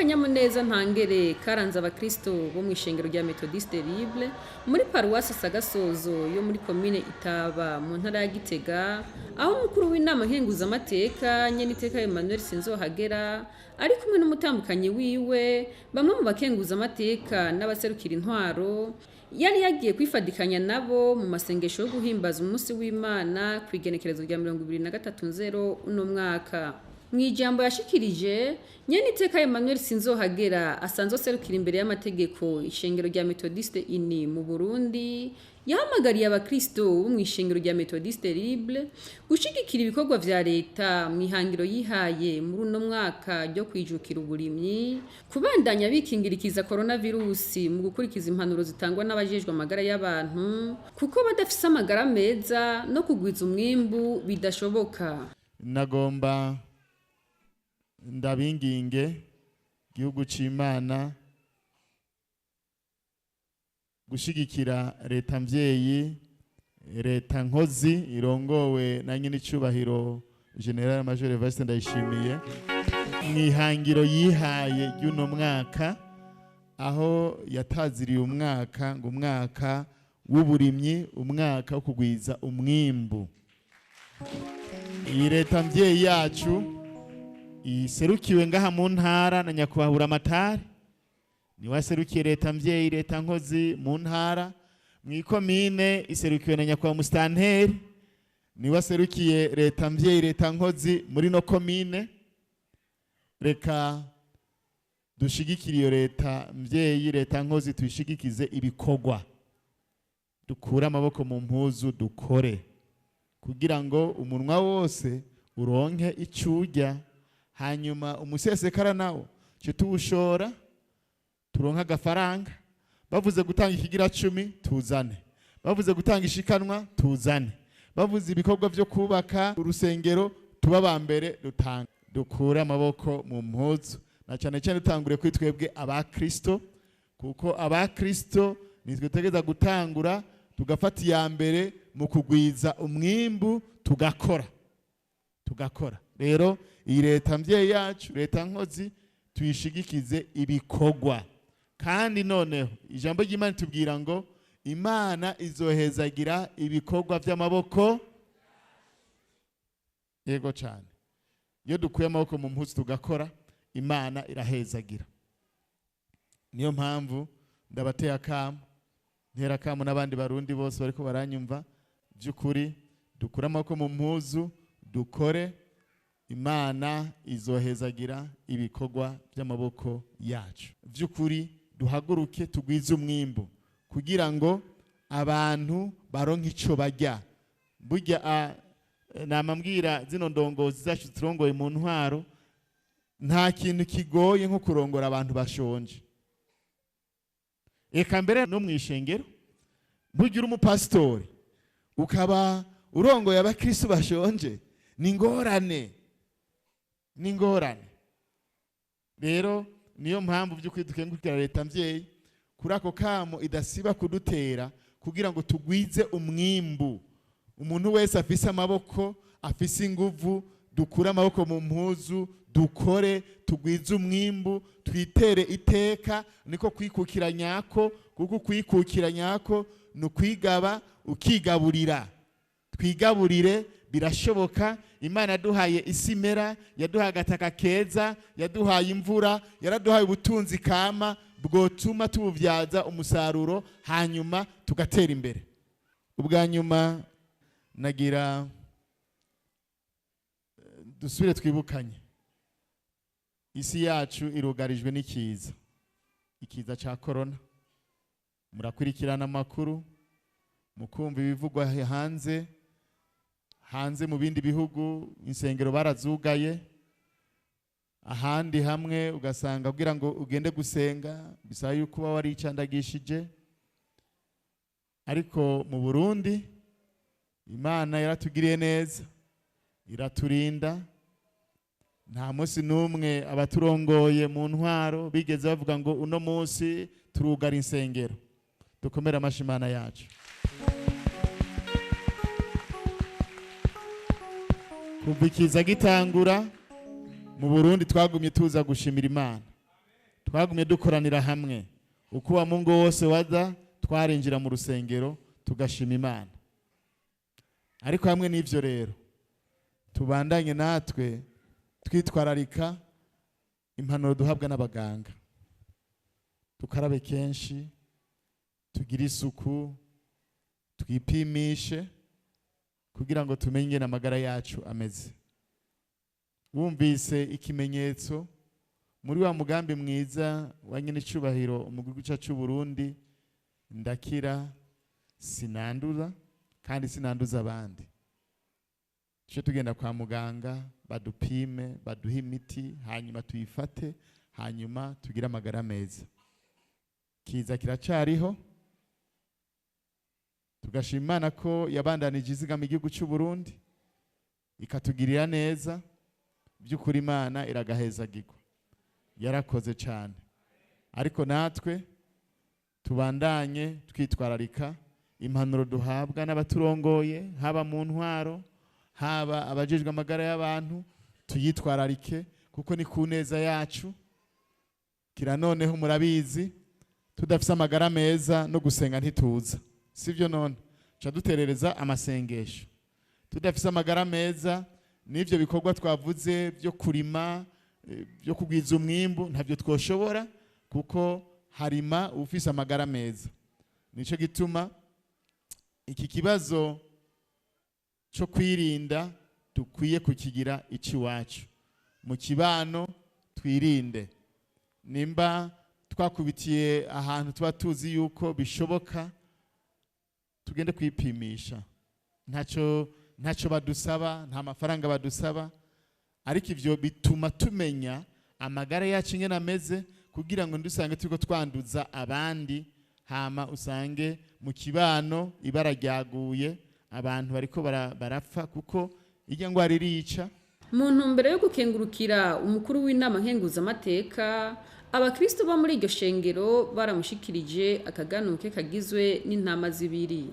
N'akanyamuneza ntangere karanze abakristo bo mw'ishengero rya Methodiste Libre muri paruwasi Sagasozo yo muri komine Itaba mu ntara ya Gitega, aho umukuru w'inama nkenguzamateka Nyeniteka Emmanuel Sinzohagera ari kumwe n'umutambukanyi wiwe, bamwe mu bakenguzamateka n'abaserukira intwaro, yari yagiye kwifadikanya nabo mu masengesho yo guhimbaza umunsi w'Imana kw'igenekerezo rya 23 nzero uno mwaka. Mw'ijambo yashikirije, Nyeniteka Emmanuel Sinzohagera asanzwe aserukira imbere y'amategeko ishengero rya Methodiste Unie mu Burundi, yahamagariye abakristo bo mw'ishengero rya Methodiste Libre gushigikira ibikorwa vya leta mw'ihangiro yihaye muri uno mwaka ryo kwijukira uburimyi, kubandanya bikingirikiza coronavirus mu gukurikiza impanuro zitangwa n'abajejwe amagara y'abantu, kuko badafise amagara meza no kugwiza umwimbu bidashoboka. Nagomba ndabinginge, gihugu c'Imana, gushigikira leta mvyeyi, leta nkozi irongowe na nyine icubahiro Général Major Evariste Ndayishimiye, mw'ihangiro yihaye ry'uno mwaka, aho yataziriye umwaka ngo umwaka w'uburimyi, umwaka wo kugwiza umwimbu. Iyi leta mvyeyi yacu iserukiwe ngaha mu ntara na nyakubahwa Buramatari, niwe aserukiye leta mvyeyi, leta nkozi mu ntara. Mw'ikomine iserukiwe na nyakubahwa musitanteri, niwe aserukiye leta mvyeyi, leta nkozi muri no komine. Reka dushigikire iyo leta mvyeyi, leta nkozi, tuyishigikize ibikorwa, dukure amaboko mu mpuzu, dukore kugira ngo umunwa wose uronke icyo urya, hanyuma umusesekara nawo cyo tuwushora turonke agafaranga. Bavuze gutanga ikigira cumi, tuzane. Bavuze gutanga ishikanwa, tuzane. Bavuze ibikorwa byo kubaka urusengero, tuba ba mbere dutanga. Dukure amaboko mu mpuzu, na cyane cyane dutangure kuri twebwe abakristo, kuko abakristo nitwe tutegereza gutangura, tugafata iya mbere mu kugwiza umwimbu, tugakora, tugakora. Rero iyi leta mvyeyi yacu, leta nkozi, tuyishigikize ibikorwa. Kandi noneho ijambo ry'Imana tubwira ngo Imana izohezagira ibikorwa by'amaboko. Yego cyane, iyo dukuye amaboko mu mpuzu tugakora, Imana irahezagira. Niyo mpamvu ndabateye akamo, ntera akamo n'abandi Barundi bose bariko baranyumva: by'ukuri dukure amaboko mu mpuzu, dukore, Imana izohezagira ibikorwa by'amaboko yacu. By'ukuri duhaguruke tugwize umwimbu kugira ngo abantu baronke ico barya. Burya namambwira zino ndongozi zacu turongoye mu ntwaro, nta kintu kigoye nko kurongora abantu bashonje. Eka mbere no mw'ishengero, burya uri umupasitori ukaba urongoye abakristo bashonje, ni ngorane, ni ngorane. Rero niyo mpamvu by'ukuri dukengurukira leta mvyeyi kuri ako kamo idasiba kudutera kugira ngo tugwize umwimbu. Umuntu wese afise amaboko, afise inguvu, dukure amaboko mu mpuzu, dukore, tugwize umwimbu, twitere iteka. Niko kwikukira nyako, kuko kwikukira nyako ni ukwigaba, ukigaburira. Twigaburire, birashoboka. Imana yaduhaye isi imera, yaduhaye agataka keza, yaduhaye imvura, yaraduhaye ubutunzi kama bwotuma tububyaza umusaruro, hanyuma tugatera imbere. Ubwa nyuma nagira dusubire twibukanye: isi yacu irugarijwe n'ikiza, ikiza cya korona. Murakurikirana amakuru, mukumva ibivugwa hanze. Hanze mu bindi bihugu insengero barazugaye, ahandi hamwe ugasanga kugira ngo ugende gusenga bisaba yuko uba waricandagishije. Ariko mu Burundi Imana yaratugiriye neza, iraturinda. Nta munsi n'umwe abaturongoye mu ntwaro bigeze bavuga ngo uno munsi turugara insengero. Dukomere amashi Imana yacu. Kuva ikiza gitangura mu Burundi, twagumye tuza gushimira Imana. Twagumye dukoranira hamwe, uko wa Mungu wose waza twarinjira mu rusengero tugashima Imana. Ariko hamwe n'ivyo rero, tubandanye natwe twitwararika impanuro duhabwa n'abaganga, tukarabe kenshi, tugire isuku, twipimishe kugira ngo tumenye ingene amagara yacu ameze. Wumvise ikimenyetso muri wa mugambi mwiza wa nyen'icubahiro umugwi cacu Burundi, ndakira sinandura kandi sinanduza abandi. Tuje tugenda kwa muganga badupime, baduhe imiti, hanyuma tuyifate, hanyuma tugire amagara meza. Kiza kiracariho, tugashima Imana ko yabandanije izigama igihugu cy'u Burundi ikatugirira neza. By'ukuri Imana iragahezagirwa, yarakoze cyane. Ariko natwe tubandanye twitwararika impanuro duhabwa n'abaturongoye, haba mu ntwaro, haba abajejwe amagara y'abantu, tuyitwararike kuko ni ku neza yacu. Kira noneho murabizi, tudafise amagara meza no gusenga ntituza, sivyo? None ca duterereza amasengesho. Tudafise amagara meza n'ivyo bikorwa twavuze byo kurima, byo kugwiza umwimbu, ntavyo twoshobora, kuko harima ufise amagara meza. Nico gituma iki kibazo cyo kwirinda dukwiye kukigira iciwacu mu kibano. Twirinde, nimba twakubitiye ahantu tuba tuzi yuko bishoboka, tugende kwipimisha. Ntacyo badusaba, nta mafaranga badusaba, ariko ivyo bituma tumenya amagara yacu ingene ameze, kugira ngo ndusange turiko twanduza abandi, hama usange mu kibano ibara ryaguye, abantu bariko barapfa, kuko irya ngwara irica. Mu ntumbero yo gukengurukira umukuru w'inama nkenguzamateka, abakristo bo muri iryo shengero baramushikirije akaganuke kagizwe n'intama zibiri.